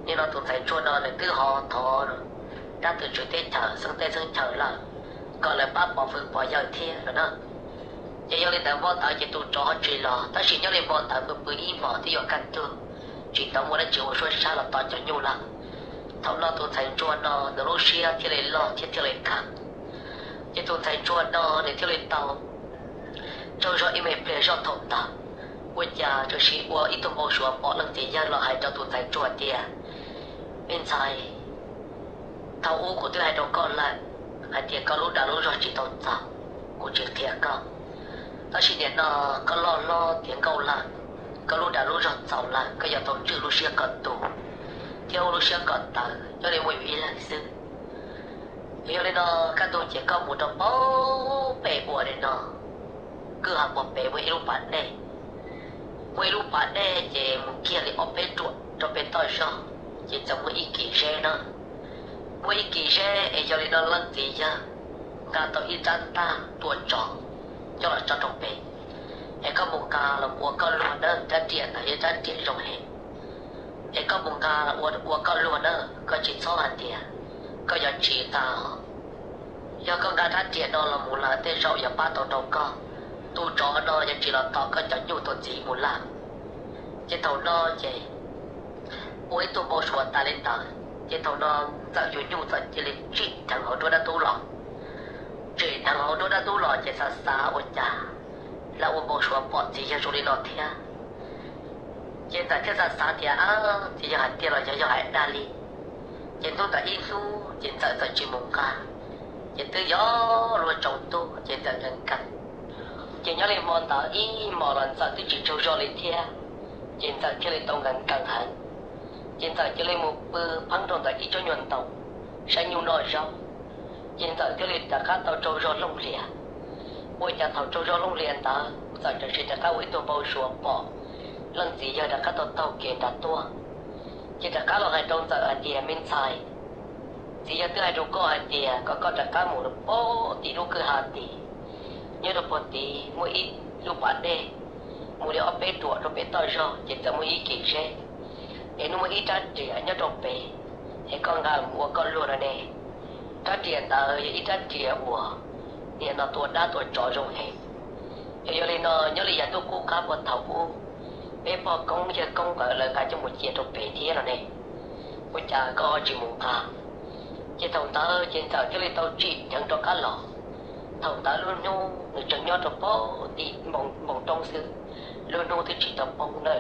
nim no tus ntxhais ntsuag no nws twb ho thov rab tw tswv teb chaws xeeb teb xeeb chaw lawm kom lawv pab pov hwm pov yawg thiab no na. Ces yog li ntawd hmo ntawd ces tus tsov ho tsis los, tab sis nyob li hmo ntawd pw pw ib hmos twb yuav kaj ntug, tsis tau muaj dab tsi ua suab sab los tom cov nyuj lawm. Thaum no tus ntxhais ntsuag no nws lub siab thiaj li loj thiab thiaj li kham. Ces tus ntxhais ntsuag no nws thiaj li tau tsaug zog ib me pliag zoj thaum ntawd, ua cas txawm sim ua ib tug npau suav pom leej txiv yawg los hais rau tus ntxhais ntsuag tias, me ntxhais, thaum ub kuv twb hais rau koj lawm hais tias koj lub dag lub zog tsis tau txaus, kuv tsis qhia koj. Tab sis nim no koj loj hlob tiav nkauj lawm, koj lub dag lub zog txaus lawm, koj yuav tau tswj lub siab koj tus thiab ua lub siab koj taw, nyob li muaj yus ib leeg xwb. Yog li no kaj ntug ces koj mus rau pem ua li no, kwj ha puag pem muaj ib lub pas dej, muaj ib lub pas dej ces mus kiag li ob peb ruam rau pem toj zog ces txawm muaj ib kis zeb na. Muaj ib kis zeb es yog li no leej txiv yawg nqa tau ib rab ntaj tua tsov coj los tso rau pem. Es koj mus nqa los ua koj luag na, rab riam ntawd yog rab riam zoo heev. Es koj mus nqa los ua ua koj luag na, koj tsis txhob hais tias koj yuav tsis nqa. Yog koj nqa rab riam no los mus lawm tej zaum yuav pab tau rau koj, tus tsov no yuav tsis los tom koj cov nyuj tus txiv mus lawm. Ces thaum no ces ua ib tug npau suav tas li ntawd, ces thaum no ntxawm yug nyuj txawm cia li tsim dheev hauv nruab dab tub los. Tsim dheev hauv nruab dab tub los ces xav xav ua cas lam ua npau suav pom txiv yawg zoo li no thiab. Ces ntxawm thiaj xav xav tias, txiv yawg hais tiag los yog yog hais dag li. Ces hnub ntawd ib hnub ces ntxawm txawm tsis mus nqa, ces twb yuav luag tsaus ntuj ces ntxawm nkees nkees. Ces nyob li hmo ntawd ib hmos los ntxawm twb tsis tsaug zog li thiab, ces ntxawm thiaj li tau nkees nkees heev. Ces ntxawm cia li mus pw pheeb rau ntawm ib tsob nyuag ntoo saib nyuj noj zaub. Ces ntxawm thiaj li rov qab tau tsaug zog looj hlias. Ua cas thaum tsaug zog looj hlias ntawd ntxawm tam sim rov qab ua ib tug npau suav pom leej txiv yawg rov qab tau taug kev nram tuaj. Ces rov qab los hais rau ntxawm hais tias, me ntxhais, txiv yawg twb hais rau koj hais tias kom koj rov qab mus rau puag tim lub kwj ha tid, nyob rau puag tid muaj ib lub pas dej, mus li ob peb ruam rau pem toj zog ces txawm muaj ib kis zeb, es nws muaj ib rab riam nyob rau pem, es koj nqa mus ua koj luag no ne. Rab riam ntawd yog ib rab riam uas nim no tua dab tua tsov zoo heev. Yog, yog li no nyob li yav ntuj qub qab puag thaum ub, peb pog koob yawg koob nkawd lawv nqa coj mus cia rau pem thiab no ne, ua cas koj tsis mus nqa? Ces thaum ntawd ces ntxawm thiaj li tau tsim dheev rov qab los. Thaum ntawd lub hnub nws tseem nyob rau puag tim npoo roob xwb, lub hnub twb tsis tau poob na.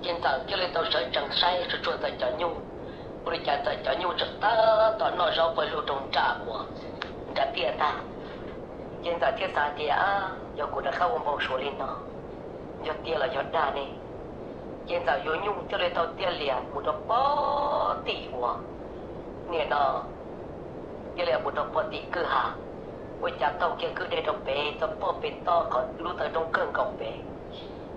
Ces ntxawm thiaj li tau sawv tsees saib tsuag tsuag ntxawm cov nyuj, ua li cas ntxawm cov nyuj tseem tab tom noj zaub pawg lug rau nram uas nram tiaj ntag. Ces ntxawm thiaj xav tias, yog kuv rov qab ua npau suav li no, yog tiag los yog dag ne? Ces ntxawm yuav nyuj thiaj li tau tiaj lias mus rau puag tim uas nim no, tiaj lias mus rau puag tim kwj ha, ua cas taug kiag kwj deg rau pem txog puag pem toj qhov lub taw roob kawg nkaus pem.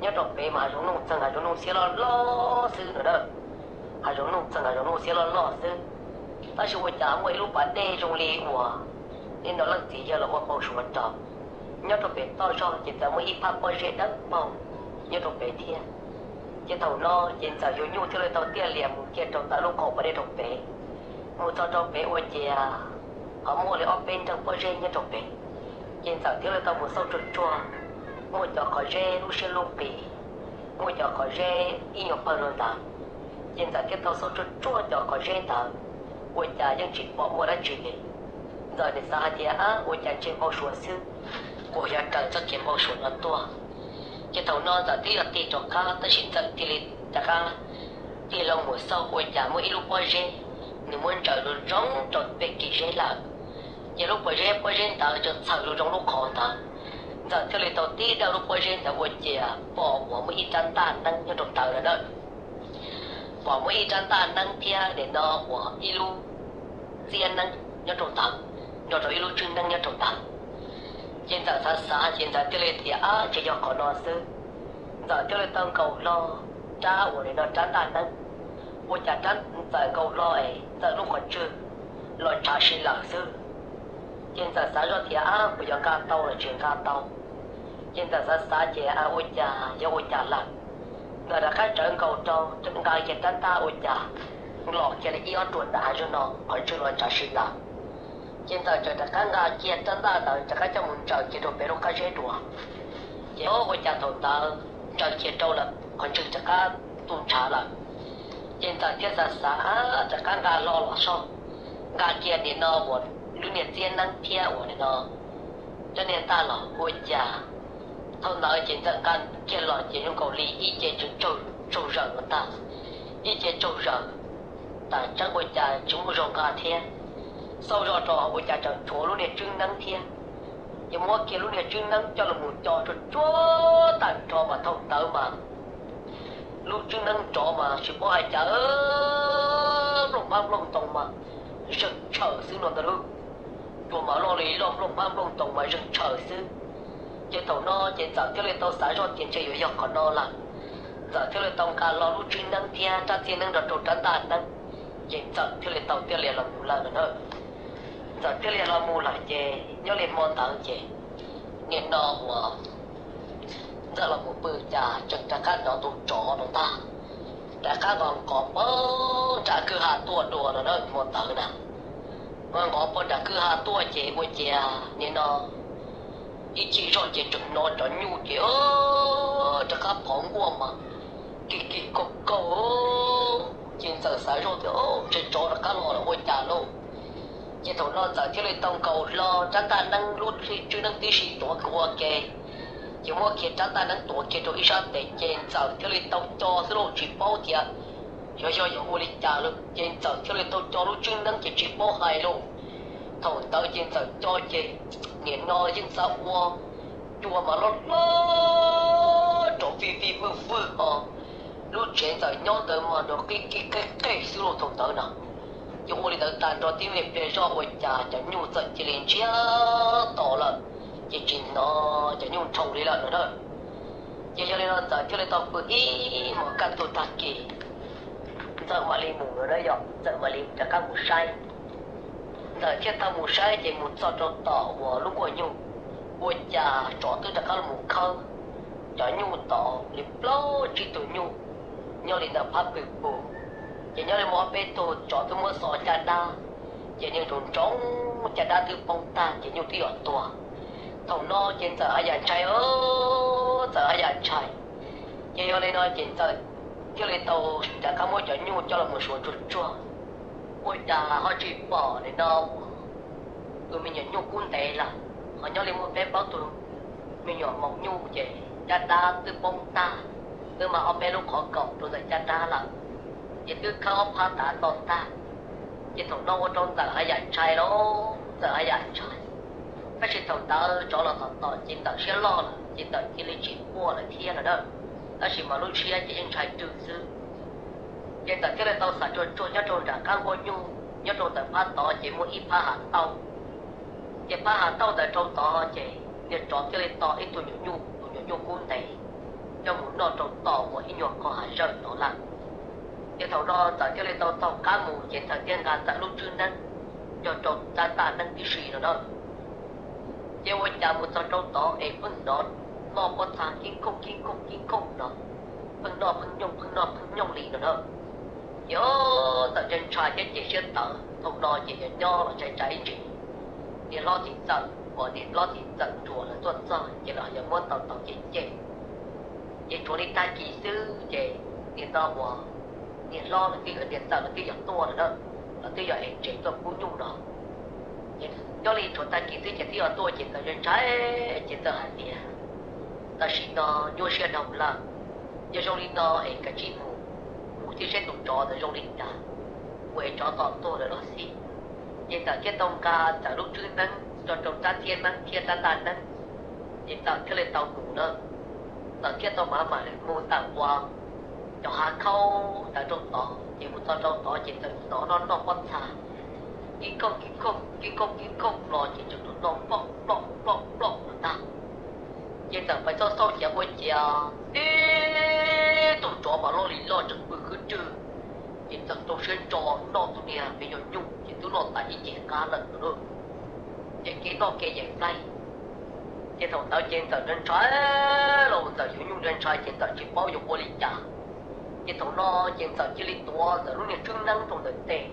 Nyob rau pem mas hav zoov nuj txeeg hav zoov nuj xiab loj loj xwb no na, hav zoov nuj txeeg hav zoov nuj xiab loj loj xwb. Tab sis ua cas muaj ib lub pas dej zoo li uas nim no leej txiv yawg los ua npau suav rau. Nyob rau pem toj zog ces txawm muaj ib phab pob zeb dawb paug nyob rau pem thiab. Ces thaum no ces ntxawm yuav nyuj thiaj li tau tiaj lias mus kiag rau ntawm lub qhov pas dej rau pem. Mus txog rau pem ua ciav qhov muaj li ob peb nreeg pob zeb nyob rau pem. Ces Ntxawm thiaj li tau mus xauj tsuag tsuag, muaj cov qhov zeb lub siab lub qis, muaj cov qhov zeb ib nyuag pawg rau ntawd. Ces Ntxawm thiaj tau xauj tsuag tsuag cov qhov zeb ntawd, ua cas yeej tsis pom muaj dab tsi li. Ntxawm nim xav hais tias, ab, ua cas ntshe npau suav xwb, kuv yuav raws txoj kev npau suav no tuaj. Ces thaum no Ntxawm twb yog tig rov qab, tab sis Ntxawm thiaj li rov qab tig loo mus xauj, ua cas muaj ib lub pob zeb, nws muab ntsaws zoo zoo rau pem kis zeb lawm. Ces lub pob zeb, pob zeb ntawd txawm txhawm zoo zoo lub qhov ntawd. Ntxawm thiaj li tau tib dawj lub pob zeb ntawd ua cas pom uas muaj ib rab ntaj neeb nyob rau ntawd lawm na. Pom muaj ib rab ntaj neeb thiab nim no uas ib lub txiab neeb nyob rau ntawd, nrog rau ib lub tswb neeb nyob rau ntawd. Ces Ntxawm xav xav ces Ntxawm thiaj li tias, ab, ces yog qhov no xwb. Ntxawm thiaj li tau nkaus hlo rab uas nim no rab ntaj neeb, ua cas rab, Ntxawm nkaus hlo es Ntxawm lub qhov ntswg los ntshav si lawm xwb. Ces Ntxawm xav zoj tias, ab, kuv yuav nqa tau los tsis nqa tau. Ces Ntxawm xav xav ces, ab, ua cas yog ua cas lawm. Ntxawm rov qab tsawv nkaus rau, nqa kiag rab ntaj ua cas los kiag li ib ob ruam ntaj zog no, qhov ntswg los ntshav si lawm. Ces Ntxawm txawm rov qab nqa kiag rab ntaj ntawd rov qab coj mus ntsaws kiag rau pem lub qab zeb dua. Ces ua cas thaum ntawd ntsaws kiag rau lawm qhov ntswg rov qab tu ntshav lawm. Ces Ntxawm thiaj xav xav, ab, rov qab nqa hlo los soj, nqa kiag nim no uas lub niag txiab neeb thiab uas nim no rab niag ntaj los ua cas thaum ntawd ces Ntxawm nqa kiag los ces zoo nkaus li ib ce tsaug zawm no ntag, ib ce tsaug zawm tas tseeb ua cas tsis muaj zog nqa thiab. Xauj zoj rau ua cas tseem tshuav lub niag tswb neeb thiab. Ces muab kiag lub niag tswb neeb coj los mus co tsuag tsuag tag nrho mas thaum ntawd mas lub tswb neeb nrov mas tsis paub hais cas, nplooj hmab nplooj ntoo mas zeeg tshaws xwb no ntag lauj. Cua mas loj li loj, nplooj hmab nplooj ntoo mas zeeg tshaws xwb. Ces thaum no ces Ntxawm thiaj li tau xav zoj tias ntshe yuav yog qhov no lawm. Ntxawm thiaj li tau nqa hlo lub tswb neeb thiab rab txiab neeb nrog rau rab ntaj neeb, ces Ntxawm thiaj li tau tiaj lias los mus lawm na. Ntxawm tiaj lias los mus lawm ces nyob li hmo ntawd ces nim no uas Ntxawm los mus pw cas tseem rov qab hnov tus tsov no ntag, rov qab nqos nqos pog nram kwj ha tuaj dua no na hmo ntawd na. Nqos nqos pog nram kwj ha tuaj ces ua ciav nim no ib chim zoj ces tseem hnov cov nyuj ces rov qab phov nkuaj mas kis kis kaug kaug. Ces Ntxawm xav zoj tias ntshe tsov rov qab los lawm ua cas lauj. Ces thaum no Ntxawm thiaj li tau nkaus hlo rab ntaj neeb lub tswb neeb tib si tuav kiag ua ke, ces muab kiag rab ntaj neeb tuav kiag rau ib sab tes ces Ntxawm thiaj li tau co xwb lauj, tsis paub tias xyov yog yuav ua li cas lawm ces Ntxawm thiaj li tau co lub tswb neeb ces tsis paub hais lauj. Thaum ntawd ces Ntxawm co ces nim no yeej xav ua cua mas loj loj rov vij vij vwj vwj ho lub tsev Ntxawm nyob ntawd mas nrov qij qij qej qej xwb lauj thaum ntawd na. Ces ua li ntawd tag nrho tib me pliag zoj ua cas cov nyuj txawm cia li ntsiag to lawm, ces tsis hnov cov nyuj nrhoo li lawm no na. Ces yog li no Ntxawm thiaj li tau pw ib hmos kaj ntug tag kis, Ntxawm mam li mus no na yom, Ntxawm mam li rov qab mus saib. Ntxawm thiaj tau mus saib ces mus txog rau tom uas lub nkuaj nyuj, ua cas tsov twb rov qab los mus khawb cov nyuj tod li plaub tsib tug nyuj nyob li ntawm phab pw pus. Ces nyob li muaj ob peb tug tsov twb muab xo caj dab, ces nws nroo nroo caj dab twb poob tag ces nyuj twb yuav tuag. Thaum no ces Ntxawm haj yam ntshai, Ntxawm haj yam ntshai. Ces yog li no ces Ntxawm thiaj li tau rov qab muab cov nyuj coj los mus suav tsuag tsuag, ua cas ho tsis pom nim no tus me nyuam nyuj kub ntev lawm, ho nyob li muaj peb plaub tug me nyuam maum nyuj ces caj dab twb poob tag, twb mag ob peb lub qhov kaum rau ntawm caj dab lawm, ces twb khawb ob phab tav to tag. Ces thaum no ua rau Ntxawm haj yam ntshai lauj, Ntxawm haj yam ntshai. Tab sis thaum ntawd tsov los tom tom ces Ntxawm siab loj lawm ces Ntxawm cia li tsis quaj lawm thiab no na, tab sis mas lub siab ces yeej ntshai rwg xwb. Ces Ntxawm thiaj li tau xav tsuag tsuag nyob rau nram qab nkuaj nyuj, nyob rau ntawm phab tod ces muaj ib phab hav tauj. Ces phab hav tauj ntawd rau tod ces niag tsov thiaj li to ib tug nyuam nyuj, tus nyuam nyuj kub ntev, coj mus noj rau tom uas ib nyuag qho hav zawj tod lawm. Ces thaum no Ntxawm thiaj li tau taug qab mus ces Ntxawm thiaj nqa Ntxawm lub tswb neeb nrog rau rab ntaj neeb tib si no na. Ces ua cas mus txog rau tod es pheej hnov noj pob txha kib khooj kib khooj kib khooj no, pheej noj pheej nyooj pheej noj pheej nyooj li no na. Ces Ntxawm ntshai thiab ces siab tawv, thaum no ces nyob los ntshai ntshai ib ntsis. niam hlob txiv ntxawm uas niam hlob txiv ntxawm tsuas lawv tuaj txog ces lawv yog muab tau tau cem cem. Ces tshuav li tag kis xwb ces niam no uas niam hlob niam ntxawm lawv twb yog tuaj lawm na, lawv twb yog ev tsev tuaj pub nyuj no. Ces nyob li tshuav tag kis xwb ces twb yog tuaj ces Ntxawm ntshai, ces Ntxawm hais tias, tam sim no nyuaj siab dhau lawm, yog zoo li no es kav tsij mus, mus thiab saib tus tsov ntawd zoo li cas, mus es tsov tom tuag lawm los xij. Ces Ntxawm thiaj tau nqa Ntxawm lub tswb neeb rau rau rab txiab neeb thiab rab ntaj neeb, ces Ntxawm thiaj li tau mus na. Ntxawm thiaj tau mam mam mus tawm ua cov hav khaub ntawd rau tod, ces mus txog rau tod ces Ntxawm hnov noj noj pob txha kib khooj kib khooj kib khooj kib khooj no ces tseem noj ploj ploj ploj ploj no ntag. Ces Ntxawm pais xauj xauj ces ua ciav ib tug tsov mas loj li loj tseem pw khwb rwg, ces Ntxawm rau siab ntso noj tus niag me nyuam nyuj ces twb noj tas ib ce qab lawm no lauj. Ces kev noj kev yeem nplaig. Ces thaum ntawd ces Ntxawm ntshai ntshai los Ntxawm yuav nyuj ntshai ntshai ces Ntxawm tsis paub yuav ua li cas. Ces thaum no ces Ntxawm cia li tuav Ntxawm lub niag tswb neeb rau ntawm tes,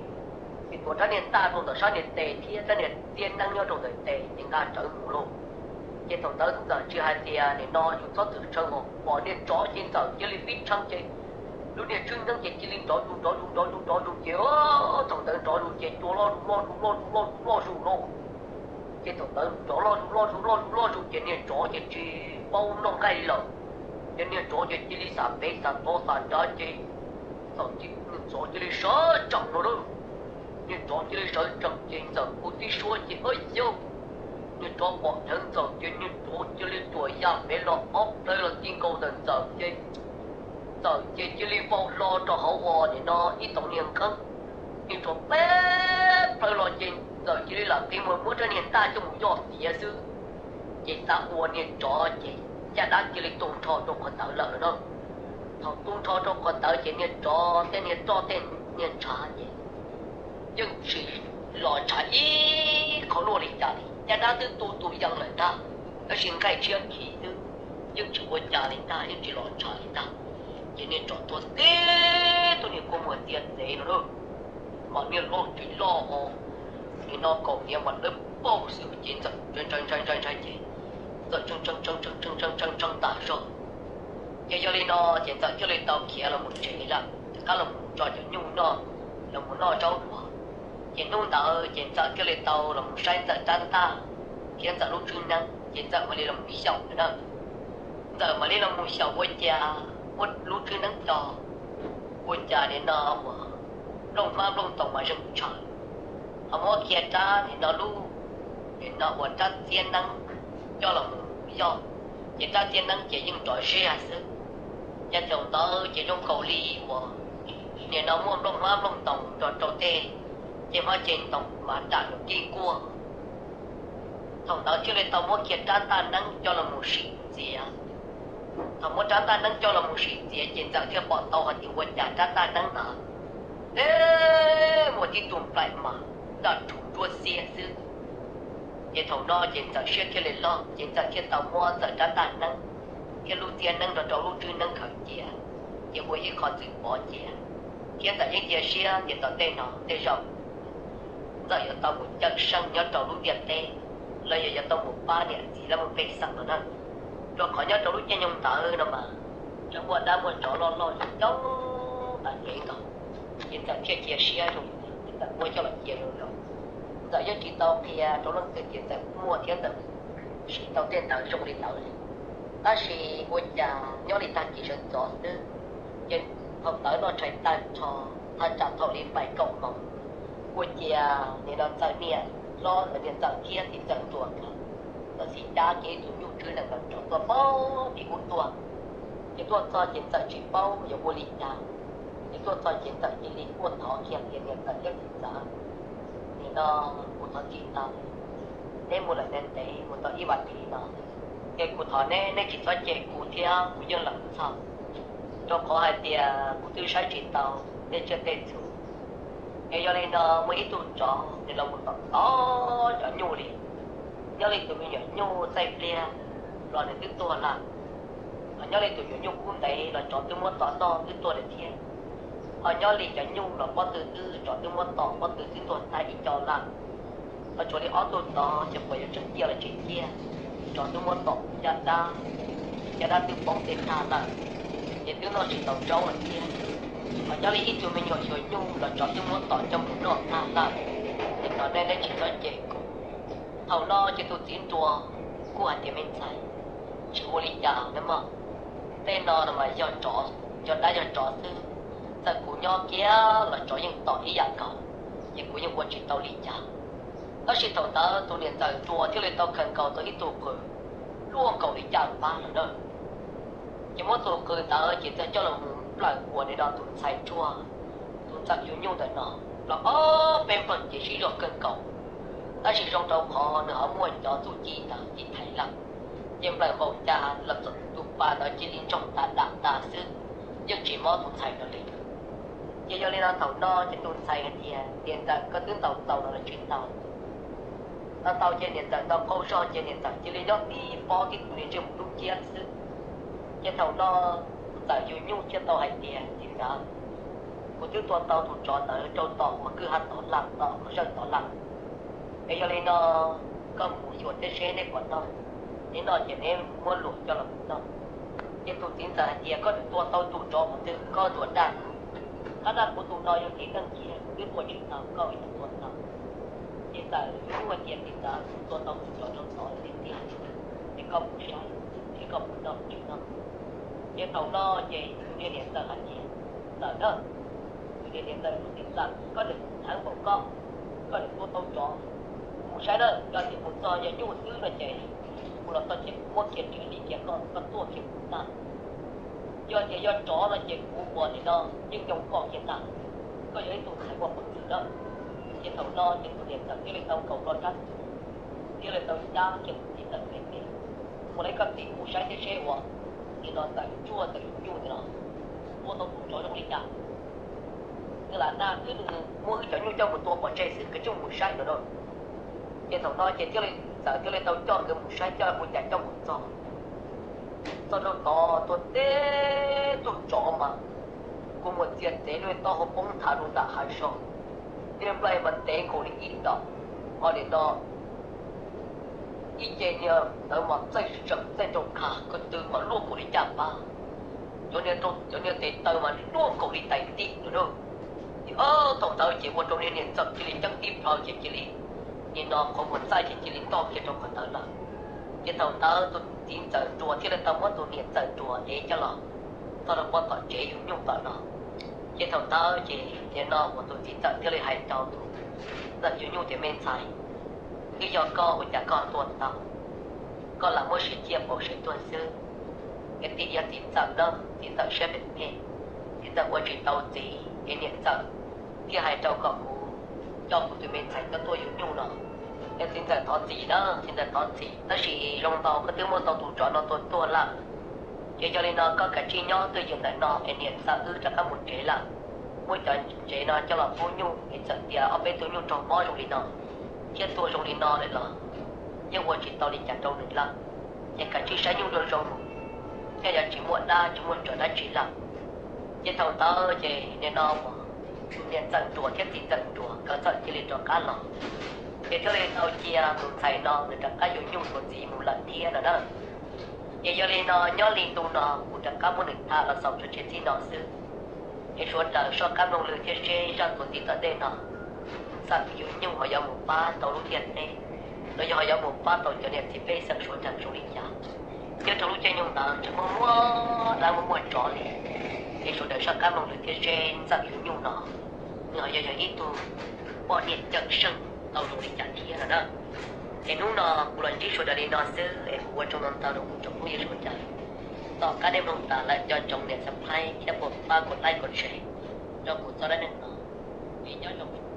ces tuav rab niag ntaj rau ntawm sab niag tes thiab rab niag txiab neeb nyob rau ntawm tes ces nqa rawv mus lauj. Ces thaum ntawd Ntxawm tsis hais tias nim no yus txhob txwm tshee os, pom niag tsov ces Ntxawm cia li pib tshee ces lub niag tswb neeb ces cia li nrov zus nrov zus nrov zus nrov zus ces thaum ntawd nrov zus ces cua loj zus loj zus loj zus loj zus loj zus lauj. Ces thaum ntawd nrov loj zus loj zus loj zus loj zus ces niag tsov ces tsis paub noj nqaij li lawm. Ces niag tsov ces cia li xam pem xam tod xam nrad ces txawm niag tsov cia li sawv tsees no lauj. Niag tsov cia li sawv tsees ces Ntxawm kuv tib suab ces ua yog niag tsov pom dheev Ntxawm ces niag tsov cia li tuam ya pem los ob plawg los ti nkaus ntawm Ntxawm ces Ntxawm ces cia li vau hlo rau hauv ua nim no ib tau niag nqeeb. Niag tsov peb plawg los ces Ntxawm cia li lam qi muag muab rab niag ntaj coj mus yoj tiav xwb. Ces xav ua niag tsov ces caj dab cia li tu nrho rau qhov ntawd lawm no. Thaum tu nrho rau qhov ntawd ces niag tsov tej niag roj tej niag ntshav ces yeej tsis los ntshav ib qho luaj li cas li, caj dab twb tu tus yees lawm ntag, tab sis nqaij tshiab khi xwb, yeej tsis ua cas li ntag, yeej tsis los ntshav li ntag. Ces niag tsov tuag tib tug niag kua muag txias txev no lauj, mas niag loj tsis loj ho, nim no kaum niag mas dawb paug xwb ces Ntxawm ntshai ntshai ntshai ntshai ces Ntxawm ntshee ntshee ntshee ntshee ntshee ntshee ntshee ntshee tas zog. Ces yog li no ces Ntxawm thiaj li tau khiav los mus tsev lawm, rov qab los mus tso cov nyuj noj, los mus noj zaub dua. Ces hnub ntawd ces Ntxawm thiaj li tau los mus saib Ntxawm rab ntaj thiab Ntxawm lub tswb neeb ces Ntxawm mam li los mus xyaum lawm na. Ntxawm mam li los mus xyaum ua cas muab lub tswb neeb co, ua cas nim no uas nplooj hmab nplooj ntoos mas zeeg tshaw, ho muab kiag rab nim no lub, nim no uas rab txiab neeb coj los mus yoj, ces rab txiab neeb ces yeej nrov zia xwb. Ces thaum ntawd ces zoo nkaus li uas nim no muaj nplooj hmab nplooj ntoos nrog rau tej, ces hmab ces ntoos mas dam nkaus kij kuaj. Thaum ntawd thiaj li tau muab kiag rab ntaj neeb coj los mus sim txiav. Thaum muab rab ntaj neeb coj los mus sim txiav ces Ntxawm thiaj pom tau hais tias ua cas rab ntaj neeb ntawd, e, muaj tib tug nplaim mas ntaj rhuv nruab xiab xwb. Ces thaum no ces Ntxawm siab thiaj li loj ces Ntxawm thiaj tau muab Ntxawm rab ntaj neeb thiab lub txiab neeb nrog rau lub tswb neeb khaws cia, ces ua ib qho txwm pov cia, thiab Ntxawm yeej cia siab tias tom ntej no tej zaum Ntxawm yuav tau mus cawm seej nyob rau lub ntiaj teb, los yog yuav tau mus pab niam txiv lawv mus pej xeem no na. Rau qhov nyob rau lub caij nyoog ntawd no mas, tseem muaj dab muaj tsov loj loj coob tas kev nkaus, ces Ntxawm thiaj cia siab zoo, ces Ntxawm muab coj los cia zoo zoo. Ntxawm yeej tsis tau qhia rau leej twg tias Ntxawm muaj thiab Ntxawm siv tau tej ntawd zoo li ntawd li. Tab sis ua cas nyob li tag kis sawv ntxov xwb, ces thaum ntawd noj tshais tag nrho, thaj tsam thaum li pais kaum moos, ua ciav nim no Ntxawm niam hlob ntawd niag Ntxawm thiab txiv Ntxawm Nruas nkawd, Ntxawm Xib Cab kiag ib tug nyuj tswb nees nkaum rau tuaj poob tim ub tuaj. Ces tuaj txog ces Ntxawm tsis paub yuav ua li cas, ces tuaj txog ces Ntxawm cia li quaj thov kiag tias niam Ntxawm thiab txiv Ntxawm, nim no kuv thov txim ntau, neb mus lawm ntev ntev mus tau ib vas thiv no, es kuv thov neb, neb tsis txhob cem kuv thiab kuv yeej lawm txog, rau qhov hais tias kuv twb saib tsis taus tej tsiaj tej txhu. Es yog li no muaj ib tug tsov nws los mus tom tod cov nyuj li, nyob li tus me nyuam nyuj txaij pliag los nws twb tuag lawm, ho nyob li tus nyuam nyuj kub ntev los tsov twb muab tom noj twb tuag lawm thiab, ho nyob li cov nyuj los pob tw twb tsov twb muab tom pob tw twb tuag tag ib co lawm. Tsuas li ob tug tod ces puas yuav tseem ciaj los tsis ciaj, tsov twb muab tom caj dab, caj dab twb poob tej tag lawm, ces twb noj tsis tau zaub lawm thiab. Ho nyob li ib tug me nyuam xyuas nyuj los tsov twb muab tom coj mus noj tag lawm, ces thaum nej neb tsis txhob cem kuv. Thaum no ces tus txiv nruas kuj hais tias, me ntxhais, tsis ua li cas nawb mog, tej no no mas yog tsov, yog dab yog tsov xwb, txawm kuv nyob kiag los tsov yeej tom ib yam nkaus, ces kuv yeej ua tsis tau li cas. Tab sis thaum ntawd tus niam ntxawm nruas thiaj li tau khaws nkaus tau ib tug qws luaj nkaus li caj npab lawm na. Ces muab tus qws ntawd ces txawm coj los mus nplawm ua li no tus ntxhais ntsuag, tus ntxawm yug nyuj ntawm no, los ob peb npawg ces sib zog kawg nkaus. Tab sis zoo rau qhov nws ho muaj cov txuj ci ntawd ib thaiv lawm, ces nplawm npaum cas los tus pas ntawd cia li ntsoog tas dam tas xwb, yeej tsis mob tus ntxhais ntawd li. Ces yog li no thaum no ces tus ntxhais hais tias, niam ntxawm, koj twb ntaus tau no los tsis ntaus? Ntaus tau ces niam ntxawm ntaus qaug zog ces niam ntxawm cia li nyob tib pob tib tug li ntsej muag dub nciab xwb. Ces thaum no tus ntxawm yug nyuj thiaj tau hais tias, txiv ntxawm, kuv twb tua tau tus tsov ntawd rau tom uas kwj ha tod lawm, tom uas zawj tod lawm. Es yog li no koj mus xyuas thiab seb neb puas noj, neb noj ces neb muab luam coj los mus noj. Ces tus txiv ntxawm hais tias, koj tua tau tus tsov mus twg koj tuaj dag kuv, qhab dag kuv tus no yog kev keej kiag, kuv twb tua tsis tau, koj yuav tua tau. Ces ntxawm yug nyuj hais tias, txiv ntxawm, kuv tua tau tus tsov rau tod tiag tiag, es koj mus saib seb koj puas noj tsis noj. Ces thaum no ces tus niag niam ntxawm hais tias, ntxawm na, tus niag niam ntxawm lub txiv ntxawm, koj niam theev npaum koj, koj niam tua tau tsov, kuv mus saib na, yog tias mus txog yog nyuj xwb no ces kuv los txog ces kuv muab kiag nrhiav li kiag koj, koj tuaj kiag kuv ntag. Yog tias yog tsov no ces kuv ua li no yeej nyoo koj kiag ntag. Koj yog ib tug ntxhais ua hauj lwm na. Ces thaum no ces tus niam ntxawm thiaj li tau nkaus lo rab txuas, thiaj li tau cab kiag tus txiv ntxawm pem pem, ua li koj txiv mus saib thiab seb uas nim no ntxawm ntsuag ntxawm yug nyuj ntawm no tua tau tus tsov zoo li cas. Nws lam dag xwb, nws muab wb cov nyuj coj mus tua pov tseg xwb, koj coj mus saib ntawm no. Ces thaum no ces thiaj li, ntxawm thiaj li tau coj nkawd mus saib coj ua cas coj mus txog. Txog rau tod tuag teb tug tsov mas kua muag txia txev, lub taub hau poob nthav rau nram hav zoov, niag nplej mas ntev nkaus li ib dos, ho nim no ib ce niag ntawd mas txaij tseem txaij nraug kha ko tw mas luaj nkaus li caj npab, cov niag tes taw mas luaj nkaus li tais ntim no na. Ces thaum ntawd ces ua rau niag niam ntxawm cia li ceeb tib plhaw ces cia li, nim no qhov muag txaij ces cia li ntog kiag rau qhov ntawd lawm. Ces thaum ntawd tus txiv ntxawm nruas thiaj li tau muab tus niam ntxawm nruas ev coj los txog rau pob tom tsev yug nyuj ntawm no. Ces thaum ntawd ces nim no uas tus txiv ntxawm thiaj li hais rau tus ntxawm yug nyuj tias, me ntxhais, twb yog koj ua cas koj tuag tau, koj lam muab siab ciaj npaum siab tuag xwb. Es tim yog txiv ntxawm na, txiv ntxawm siab phem phem, txiv ntxawm ua tsis tau txiv, es niam ntxawm thiaj hais rau kom kuv coj kuv tus me ntxhais coj tuaj yug nyuj no. Es txiv ntxawm thov txim na, txiv ntxawm thov txim, tab sis zoo nkaus koj twb muab tau tus tsov no tua tuag lawm. Ces yog li no koj kav tsij nyob twj ywm ntawm no es niam ntxawm wb rov qab mus tsev lawm. Muab cov tsev no coj los pub nyuj es txawm tias ob peb tug nyuj raug mob zoo li no thiab tuag zoo li no lawm los yeej ua tsis tau li cas rau nws lawm. Ces kav tsij saib nyuj zoo zoo, thiaj yog tsis muaj dab tsis muaj tsov dab tsi lawm. Ces thaum ntawd ces nim no tus niam ntxawm nruas thiab txiv ntxawm nruas nkawd txawm cia li rov qab los, ces thiaj li tau cia tus ntxhais no nws rov qab yuav nyuj tus txiv mus lawm thiab no na. Ces yog li no nyob li ntu no kuv rov qab muab nws tham los xaus tso tseg txij no xwb. Es sawv daws soj qab mloog lwm thiab seb zaj tuav ntxiv tom ntej no ntxawm yug nyuj ho yuav mus pab tau lub ntiaj teb, los yog ho yuav mus pab tau cov niam txiv pej xeem sawv daws zoo li cas. Nyob rau lub caij nyoog ntawd tseem muaj muaj dab muaj muaj tsov li. Es sawv daws soj qab mloog lwm thiab seb ntxawm yug nyuj no nws ho yog yog ib tug poj niam cawm seej tau zoo li cas thiab no na. Es hnub no kuv los ntsib sawv daws li no xwb es kuv ua tsaug ntau ntau rau kuv tsoom phooj ywg sawv daws. Tom qab nej mloog tas lawm nco ntsoov nias subscribe thiab pab kom like kom share rau kuv txoj dab neeg no. Es nyob zoo.